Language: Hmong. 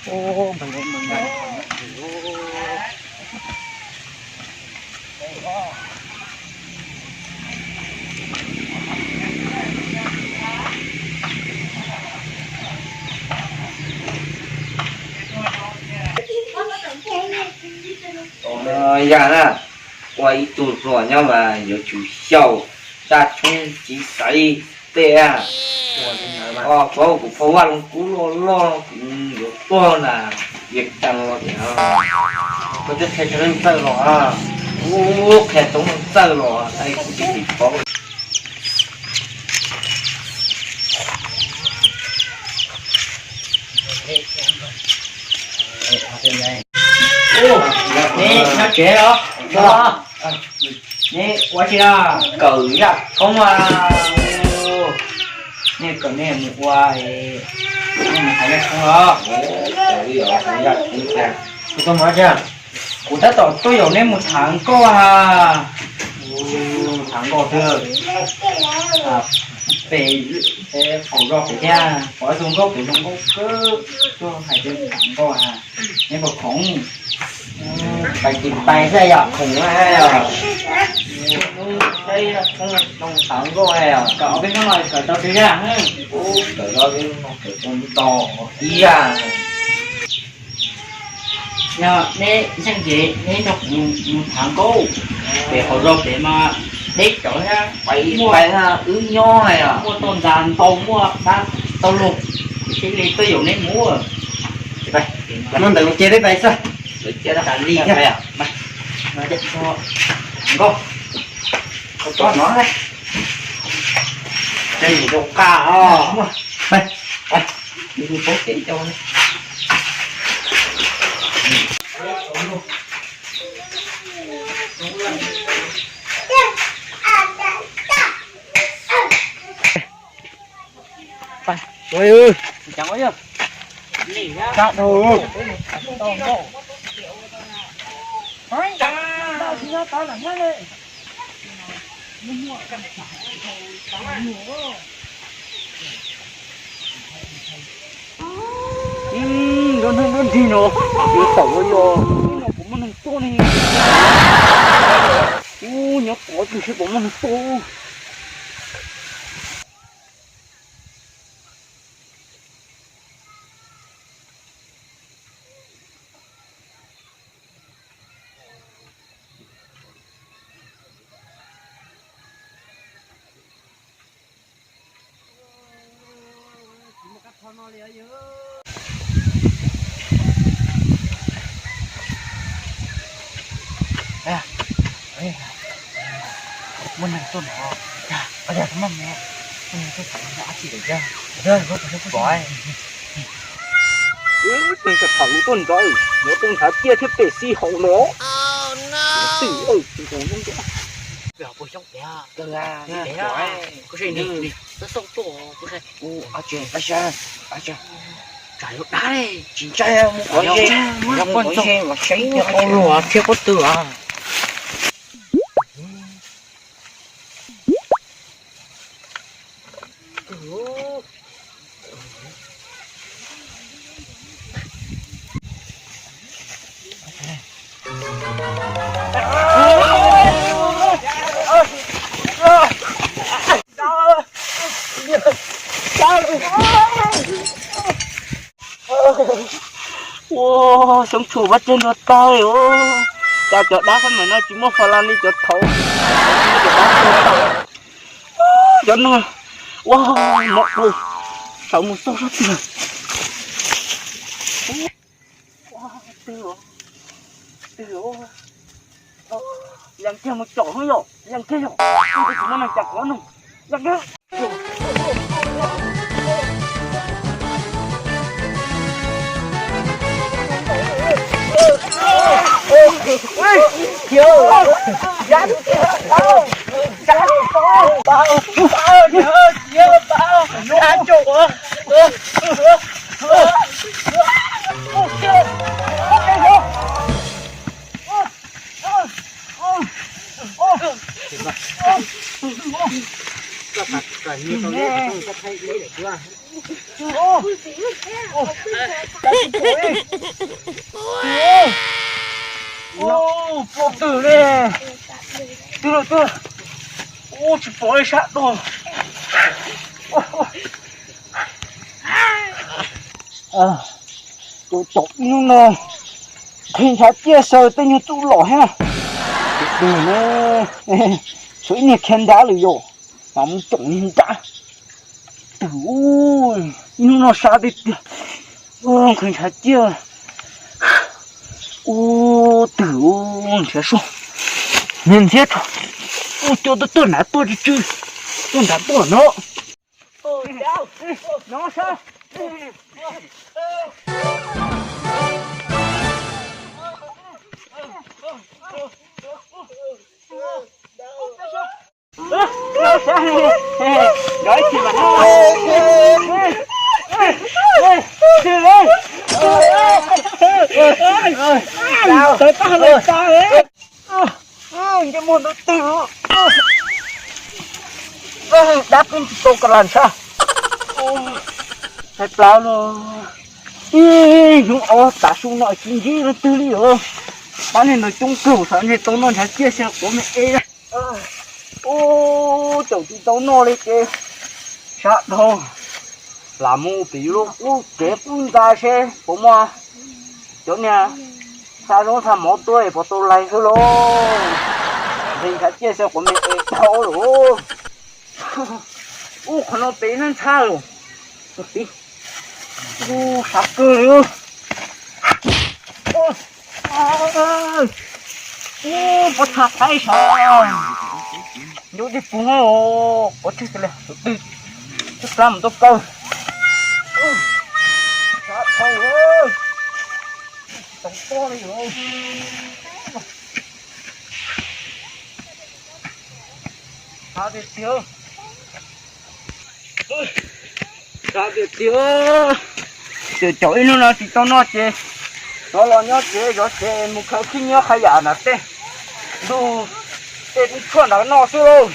Yog na, ua ib tug hluas nyob mas yuav tsum xyaum, tsa tshoob txiv xaiv tej. Kuv kuv phau vaj loog kub loj loj, kuv yuav tuag na, yeej tsa los tias koj twb qhia tau leej txawj los, kuv qhia tau leej txawj los, kuv tsis tsis paub. Neb nyob tsev los? Neb ua tsi na? Kawm yaj tshoob a. Nej kawm nej mus ua, nej mus hais yaj tshoob los? Kuv tab tom tuaj yaum neb mus tham nkauj ha. Tham nkauj twg? Pem, pem qaum zos pem thiab, pom ib tug nkauj pem zoo nkauj kawg, tuaj hais tias tham nkauj ha. Neb puas khoom? Pais ces pais xwb yom, khoom na yom. Saib zoo tham nkauj yom, kawm ob peb hnub no kawm tau twg yam? Kawm tau peb hnub no kawm tau ntau ib yam. Yog neb ntseeg ces neb nrog kuv mus tham nkauj. Pem hauv zos pem mas deb tsawv thiab, pais pais wb nyob os, muaj toj ntxas ntau, muaj dab tau luag, kuv thiaj li tuaj yaum neb mus. Mus ntawm mus ces peb pais xwb. Li thiab, nkauj, koj tso no, ces zoo qab os. Nrog neeg nrog nrig no, yuav tawm ua yog no puas muaj neeg tuaj ne? Ub, nyob tod twg seb puas muaj neeg tuaj. Muaj neeg tuaj no, muaj neeg tuaj no, muaj neeg tuaj no, ab tsi lawm. Neeg tham lus tuaj ntawd, yuav tuaj nthav tiaj thiab pem xi haum no. Twb, kuv xyoob tiag, kuv xyoob tuaj, tsam yuav dab, tsis ntshai, mus qhov, mus qhov, mus qhov, mus qhov, thiab pob tw. Ua, xyoob tshum vaj tsev nrog tag li os. Cas cov dab xab maim no tsis muaj fas las li cov thaud. Cov dab tuag tag. Cov no, ua, mov dua, sawv mus xauj sab twg. Twg, twg, yeej kiag mus tsom no yom, yeej kiag yom, tsis muaj neeg cas qhov no, yeej kiag. Ua, ua, ua, ua, ua, twg li? Twg lawm, twg lawm? Ua, tsis pom li sab tod. Ua, ua. Tus tub ib hnub no qhia ntshav ciaj xyaw tej nyuag txuj lom thiab. Tus twg ne, tshuav ib niag khiav nrad lawm yom, mas mus tsom niag nrad. Twg, ib hnub no sab tiag tiag. Ua, qhia ntshav ciaj. Ua, twg, nrhiav soj, nrhiav nrhiav tso. Ua, coj tuaj tuaj nrad tuaj tsw tsw, tuaj nrad tuaj no. No sab. Ntsej muag ntawd twg, dab twb tsis tau ka las ntsha. Txhais plaws los ib hnub ob tav su no tsis ntsib leej twg li os. Pab niag ntawd coob kawg, xav ntshe tau noj ntshav ciaj xyaw quav me es. Ub, caum tsis tau noj li ces sab dhau, lam mus pem lub qub tsev qub ntxa seb puas muaj cov niag xa zaub xa mov tuaj es puas tau laig xwb lauj. Ntshe ntshav ciaj xyaw quav me es dhau lawm. Ub, qhov no pem ntxhab ntxhab lawm. Ub, sab kawg li. Ub, pob txha qaib sav, ncu dej pug, pob tseg li, tus twg twb plab mus tuaj kaw. Sab dhau, tsis tau tuaj li. Sab tiag tiag, sab tiag tiag. Ces caum ib hnub no tsis tau noj ces rov los nyob tsev, zov tsev mus khaws khib nyiab qhab yam nram tej ntug, tej kub tshuaj nrad noj xwb lauj.